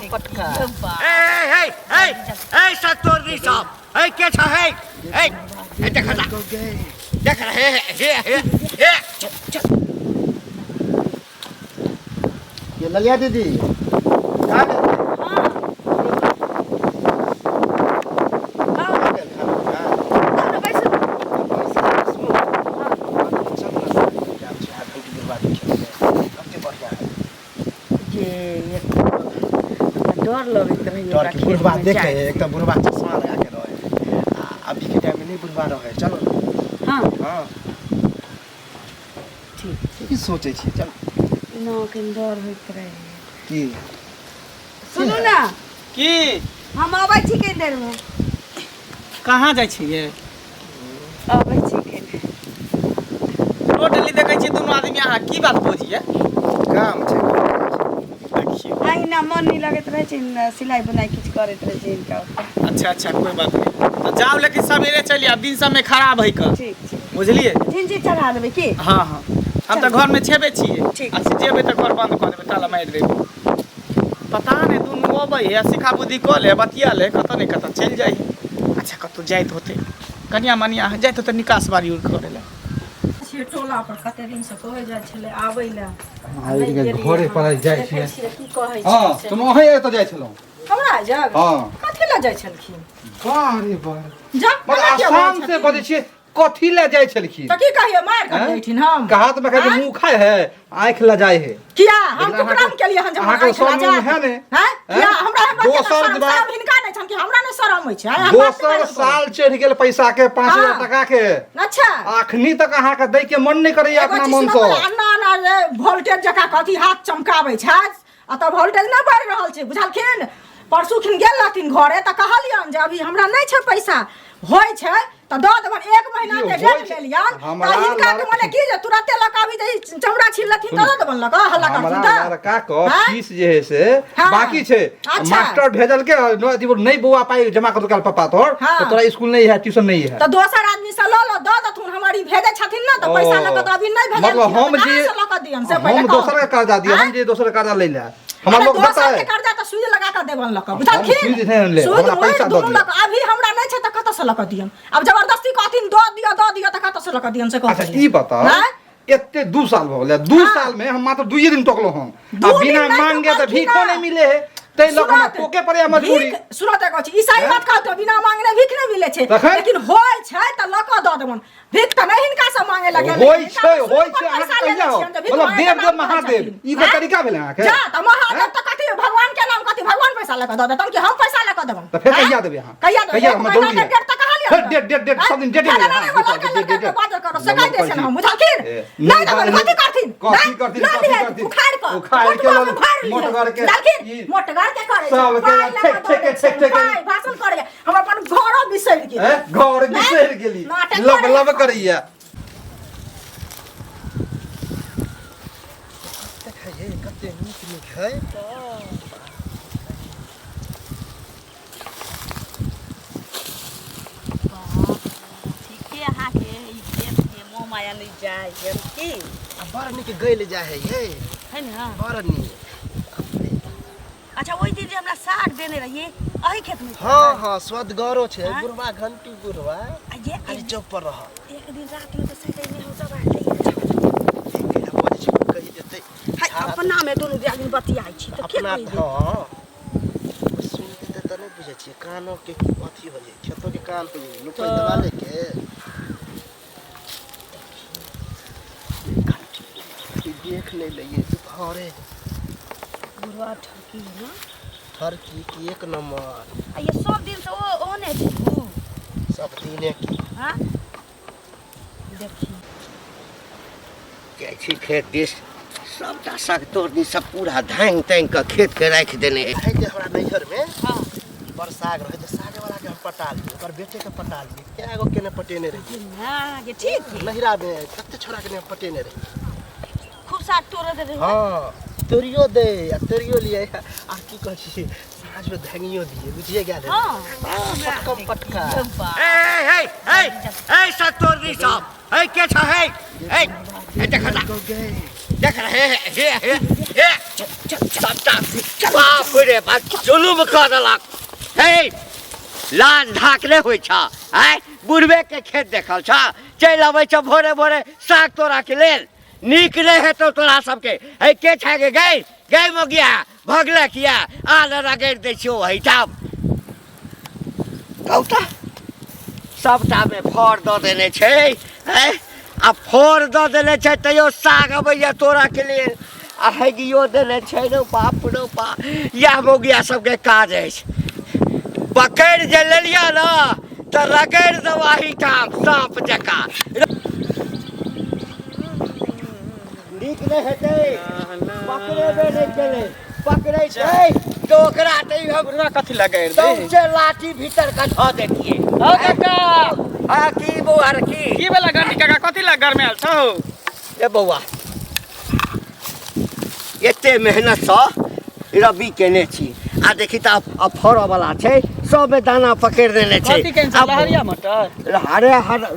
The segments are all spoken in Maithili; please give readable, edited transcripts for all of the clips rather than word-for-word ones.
एकदम पटका। ए ए ए ए सतोरनी साहब, ए के छ हे ए ए देख ना, देख हे हे हे हे। ये ललिया दीदी का भेल? हाँ। का भेल खाना पीना? आउ ने बैसू। पैसा सुनू। चल ना, जाम छै, आठ घंटी बर्बाद खेत में। कते बढ़िया है। जे एक डर लगैत रही डर के बुढ़वा देखे है, एकदम बुढ़वा चश्मा लगा के रहे। आ अभी के टाइम में नहीं बुढ़वा रहे, चलो। हाँ। हाँ। ठीक। की सोचै छी, चल। न कनि डर होइत रहे। की? सुनू ने। की? हम अबै छी कनि देर में। कहाँ जाइ छियै? अबै छी कनि। टोटली देखै छियै दुनू आदमी अहाँ की बात बजियै? काम छै। देखियौ। अहिना मन नहि लगैत रहै छै ने, सिलाइ बुनाइ किछु करैत रहै छै हिनका ओतऽ। अच्छा अच्छा, कोई बात नहीं, तऽ जाउ, लेकिन सवेरे चलि आब, दिन सबमे खराब है कऽ। ठीक छै। बुझलियै? झिझी चढ़ा देबै की? हाँ हाँ, हम तऽ घरमे छेबे छियै। ठीक। अच्छा, जेबै तऽ घर बंद कऽ देबै, ताला मारि देबै। पता नहि दुनू अबै है, सिखा बुद्धि कऽ ले, बतिया ले, कतऽ नहि कतऽ चलि जाइ है। अच्छा, कतहु जाइत होतै, कनिया मनिया जाइत होतै निकास बारी उर करै लए। छियै टोला पर कते दिन से कहै जाइ छलै आबै लए। आइ के घरे पर जाइ देखै छियै। छियै की कहै हँ छै से। तुम अहीं एतऽ जाइ छलहुँ? हमरा जग हँ। कथी लए जाइ छलखिन? वाह रे वाह। जा बड़ केना किया आसान बजै से छथिन? बजै छियै, कथी लए जाइ छलखिन? तऽ की कहियै, मारि हैं? कऽ एठिन हम? कहात में कहै मुँह खाय है, आँखि लजाय है। किया हम लेकिन कुकराम अहाँके- केलियै हन जे हमरा अहाँके आँखि शरम लजा? है ने? हैं? हैं? किया हमरा हमरा दोसर शरम बात- शरम हिनका नहि छनि कि हमरा नहि शरम होइ छै? हम बात दोसर नहि साल चढ़ि गेल पैसा के, 5,000 हाँ। टका के। अच्छा। अखनी तक अहाँके दै के मन नहि करैया एगो अपना चीज मन सुनऽ सँ। पड़ल, अन्ना अन्ना रे वोल्टेज जकाँ कथी हाथ चमकाबै छै, आ तऽ वोल्टेज नहि बढ़ि रहल छै, बुझलखिन? परसू खिन गेल रहथिन घरे तऽ कहलियनि जे अभी हमरा नहि छै पैसा, होइ छै तऽ दऽ देबनि, एक महीना ई के होइ डेट छै। लेलियनि। हमरा तऽ हिनका के मने की जे तुरते लऽ कऽ अभी जे ई चमड़ा छील लेथिन तऽ दऽ देबनि लऽ कऽ, हल्ला हमरा करथिन तऽ लड़का के हैं? फीस जे है से हाँ। बाकी छै। अच्छा। मास्टर भेजल के अथी नहीं बौआ, पाई जमा कर कल पापा तोहर। हाँ। तो तोरा स्कूल नहीं है, ट्यूशन नहीं है। तऽ दोसर आदमी से लऽ लऽ दऽ देथुन, हमर ई भेजै छथिन ने तऽ पैसा लऽ कऽ तऽ अभी नहि भेजलखिन। मतलब हम तऽ जे कहाँ से लऽ कऽ दियनि से पहिले हम कहू। दोसर के कर्जा दिअ, हम हैं? जे दोसर के कर्जा लै ले हमरा अरे लोग दोसर के बताए। कर्जा तऽ सूद लगा कऽ देबन लऽ कऽ, हम बुझलखिन? सूद नहि लेब, सूद हमरा मुइद पैसा दऽ दुनू दिअ। लऽ कऽ अभी हमरा नहि छै तऽ कतऽ से लऽ कऽ दियन? आब जबरदस्ती कहथिन दऽ दिअ दऽ दिअ तऽ कतऽ से लऽ कऽ दियन से कहू। अच्छा ई बताओ, हैं? एते 2 साल भऽ गेलै, 2 हाँ। साल में हम मात्र दुइये दिन टोकलहुँ हन। दू आ दिन बिना नहि मांगे तऽ टोकलखिन भीखो हँ। नहीं मिले है, ताहि लऽ कऽ हमरा सुनत, टोके पड़ैया मजबूरी। भीख सुनत एगो चीज, ई सही हैं? बात कहत, बिना मांगने भीख नहि मिलै छै। तखन? लेकिन होइ छै तऽ लऽ कऽ दऽ देबन, भीख तऽ नहि हिनका से मांगे लगे। होइ छै, होइ छै, अहाँके कहिया हो मतलब देव देव महादेव, ई कोई तरीका भेलै अहाँके? जा तऽ महादेव हैं? तऽ कथी भगवान के नाम कथी, भगवान पैसा लऽ कऽ दऽ देतन कि हम पैसा लऽ कऽ देबन? तऽ फेर हैं? कहिया देबै अहाँ? कहिया देबै? कहिया एक हमरा महीना जरूरी के है। डेट तऽ कहलियै फेर ने। डेट, डेट, डेट, हैं? सब दिन डेटे ना, लेबै, ना, हाँ, ना, एगो डेट, लड़का डेट, लड़का डेट, के बात करो, से डेट। कहि दै छै ने हम, बुझलखिन? ए, नहि देबन, नहि, कथी करथिन? कथी नहि, करथिन, लऽ कथी लिहथि, करथिन? उखाड़ि कऽ, उखाड़ि के मोटगर लऽ के फाड़ि लिहथि, मोटगर के, बुझलखिन? ई मोटगर के करै छै, सबके पाइ लऽ ठेक, कऽ ठेक, दऽ दै ठेक, छै, ठेक। पाइ भाषण करैया, हम अपन घरो बिसरि गेली। हैं? घर बिसरि गेली। नाटक लब करैया। लब करैया। देखिए कते नीक नीक है। ठीके, अहाँके ई खेतके मोह माया नहि जाइ है की? आ बड़ नीक गैल जाइ है ये। है ने? बड़ नीक। अच्छा, ओहि दिन जे हमरा साग देने रहियै, अही खेतमे छै? हाँ हाँ, स्वदगरो छै। आँय? बुढ़वा घंटी बुढ़वा। आ ये खाली चौक पर रह। एक दिन रातिमे तऽ शायद एहिमे हम सब आयल रहियै। बजै छै, कहि देतै। हाय, अपनामे दुनू दियादनी बतियाइ छी तऽ के अपना कहि देतै? हाँ, सुनि देतै तऽ नहि बुझै छियै, कानो के अथी हो जाइ, खेतो के कान हो जाइ, लुकै दबा लेके घंटी देख नहि लइए दुपहरे। बुढ़वा ठकी है ना। ठरकी की, एक नंबर। आ ये सब दिन से ओ ओने छै उ। सब दिने की। हाँ देखी। जाइ छी खेत दिस, सबटा सगतोरनी सब पूरा धांगि तांगि कऽ खेत के राखि देने अछि। है जे हमरा नैहर में हाँ। बड़ साग रहे तऽ सागे वाला के हम पटा लियै, ओकर बेटे के पटा लियै, कए गो केने पटेने रहियै। ना ये ठीक है। नैहरा में कते छोड़ा के ने हम पटेने रहियै। खूब साग तोड़े दे रहे। हाँ। तोरियो दे आ तोरियो लिए आ की कहै छी साँझमे धनियो दिए बुझिए गेल हाँ। पटकम पटका ए ए ए ए सतोरनी साहब ए के छ हे ए ए देख ता देख हे हे हे हे सबटा बाप रे बाप जुलुम कऽ देलक हे लाज धाक नहि होइ छ आँय बुढ़बे के खेत देखल छ चलि अबै छ भोरे भोरे साग तोड़ाके लेल नीक नहि हेतौ तोरा सबके हे के छै गे गै गै मोगिया भगले किया आल रगड़ि दै छियौ एहिठाम कहू तऽ सबटामे फड़ दऽ देने छै हैं आ फड़ दऽ देने छै तैयो साग अबैया तोड़ाके लेल आ हैगियो देने छै रौ बाप रौ बाप इएह मौगिया सबके काज अछि पकड़ि जे लेलियै ने तऽ रगड़ि देबऽ एहिठाम साँप जकाँ नीक नहि हेतै पकड़ेबे नहि केलै पकड़ै छै तऽ ओकरा तऽ ई हम बुढ़वा कथी लगा दे सौंसे लाठी भीतर के धऽ देतियै हौ काका हँ की बौआ रे की की भेला गंडी काका कथी लग गरमायल छौ ए बौआ एते मेहनतसँ रबी केने छी आ देखी तऽ आब फड़ऽ वाला छै सबमे दाना पकड़ि देने छै कथी केने छै आब लहरिया मटर हरे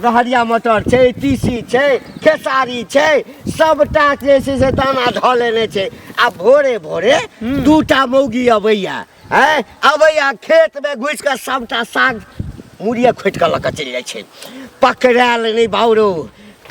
रहरिया मटर छै तीसी छै खेसारी छै सबटा जे छै से दाना धऽ लेने छै आ भोरे भोरे दूटा मौगी अबैया हैं अबैया खेतमे घुसि कऽ सबटा साग मुड़िए खोटि कऽ लऽ कऽ चलि जाइ छै पकड़ायल नहि बाउरो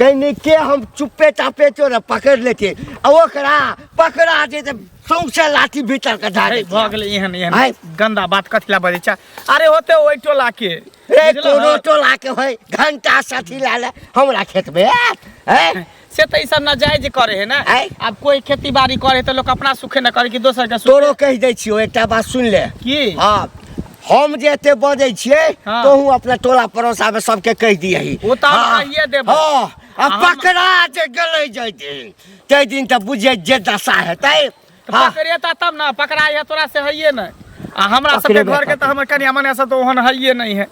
कनि के हम चुप्पे चापे चोर पकड़ि लेतियै आ ओकरा पकड़ा जेतै सौंसे लाठी भीतर के धऽ हे, भऽ देतियै। गेलै एहन एहन आइ। गंदा बात कथी ला बजै छै अरे होते ओहि टोला के रे बुझलहक? कोनो टोला के होय घंटा साथी ला ले हमरा खेत में आयत हैं से तऽ ई सब नाजायज करे है ना आइ। आब कोई खेती बाड़ी करे है तऽ लोग अपना सुखे न करे कि दोसर के सुखे तोरो कहि दै छियौ एकटा बात सुनि ले की हँ हम जे एते बजै छियै हाँ। तोहू अपना टोला पड़ोसा में सबके कहि दियही ओ तऽ हम हाँ, कहिए देबै। हाँ आ हम- पकड़ा जे गेलै जाहि दिन ताहि दिन तऽ बुझियै जे दशा हेतै तऽ हाँ पकड़ेता तब ना पकड़ाइ है तोरा से हइए नहीं आ हमरा सबके पकड़ेबे घर के तऽ हमर कनिया मनिया सब तऽ ओहन हइए नहीं है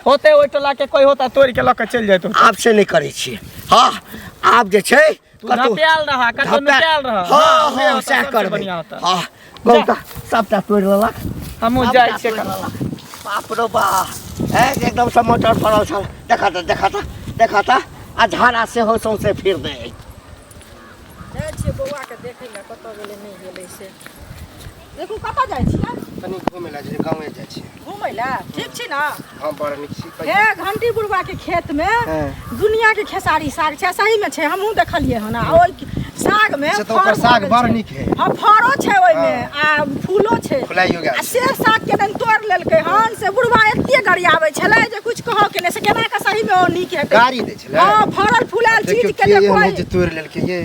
होते ओहि टोला के कोई होता तोड़ के लऽ के चलि जाइत आब से नहि करै छियै हँ आब जे छै तू कतौ- धपियाल रहा कतौ धपा- नुकायल रहा हँ उहे हँ होता, सएह सबसे करबै बढ़िआँ होता। हँ कहू तऽ सबटा तोड़ि लेलक हमहूँ सबटा जाइ छियै तोड़ि लेलक। बाप रो बा हे एकदम से मटर फड़ल छल देखा तऽ देखा तऽ देखा तऽ आ झाड़ा सेहो सौंसे फिर दे जाइ छियै बौआके देखै लए कतऽ गेलै नहि गेलै से देखू कतऽ जाइ छियै कनि घुमै लए जाइ गाँवे जाइ छियै घुमै लए ठीक छी ने हम बड़ नीक छी हे घंटी बुढ़वा के खेत में हँ। दुनिया के खेसारी साग छै सही में छै हमहूँ देखलियै हन आ ओहि साग में से तऽ ओकर फड़ साग भऽ बड़ गेल छै। नीक है। हँ फड़ो छै ओहिमे आ फूलो छै फुलाइयो गेल आ से साग के दन तोड़ लेलकै हन से बुढ़वा एते गरियाबै छलै जे कुछ कहऽ के नहि से केना के सही में ओ नीक हेतै गाड़ी दै छलै हँ फड़ल फुलायल चीज देखियौ के के जे एहन कोइ है जे तोड़ि लेलकै ये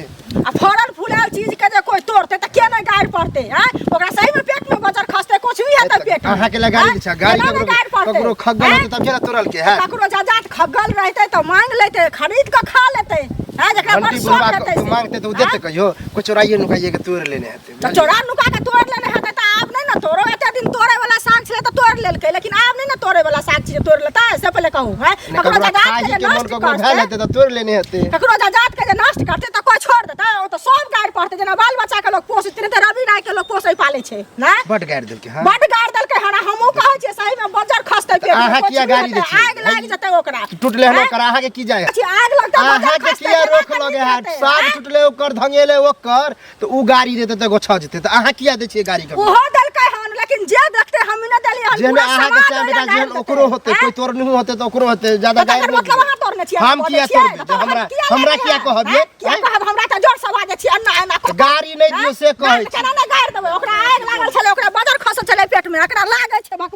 आ फड़ल फुलायल चीज के जे कोइ तोड़तै तऽ के नहि गारि पड़तै आँय ओकरा सही में पेट में बजर खसतै कुछ भी हेतै पेट में अहाँके लए गाड़ी दै छै गाड़ी केना नहि ककरो गारि पड़तै ककरो खगल आँय? होतै तब केना तोड़लकै है ककरो जाजात खगल रहतै तऽ मांग लेतै खरीद कऽ खा लेतै आँय जकरा बड़ घंटी शौक बुढ़वा हेतै से। मांगतै तऽ ओ देतै आँय? कहियो कोइ चोराइए नुकाइए के तोड़ि लेने हेतै तऽ चोरा नुका के तोड़ लेने हेतै तऽ आब नहि ने तोड़ो एते दिन तोड़े वाला साग छलै तऽ तोड़ लेलकै लेकिन आब नहि ने तोड़े वाला साग छै जे तोड़ लेतै से पहिले कहू हैं नहि ककरो ककरो जाजात के खाही जे के मन नष्ट ककरो भेल करतै हेतै तऽ तोड़ि लेने हेतै ककरो जाजात के जे नष्ट करतै तऽ कोइ छोड़ देतै ओ तऽ सब गारि पड़तै जेना बाल बच्चा के लोग पोसै तेना तऽ रवि राय के लोग पोसै पालै छै नहि बड गारि देलकै हँ बड गारि देलकै हन हमहूँ कहै छियै सही में बज्जर खसतै पेट में अहाँ कुछ किया भी गारि हेतै, दै छियै? आगि लागि जेतै ओकरा टूटले हन आँय? ओकर अहाँके की जाय अथी आगि लगतै बज्जर अहाँके खसतै किया केना रोक कऽ लगे नीक है हेतै, साग आँय? टूटले ओकर धंगेले ओकर तऽ उ गाड़ी देतै तऽ गोछा जेतै तऽ अहाँ किया दै छियै गाड़ी ककरो ओहो देलकै हन लेकिन जे देखते हम नहि देलियै हन जेहन पूरा अहाँके समाज चाहे ओहि बेटा लए जेहन गारि ओकरो देतै, होतै आँय? कोइ तोड़नहु होतै तऽ ओकरो होतै ज्यादा तऽ गारि तकर नहि मतलब दियौ अहाँ तोड़ने छियै हम हम किया छियै तोड़बै तऽ हमरा किया हमरा लेलियै किया हन? कहबियै आँय? किया आँय? कहब हमरा तऽ जोर से बाजै छियै एना एना कऽ कऽ। गाड़ी नहि दियौ से कहै छी केना नहि गारि देबै ओकरा आगि लागल छलै ओकरा बजर खसल छलै पेट मे एकरा लागै छै भक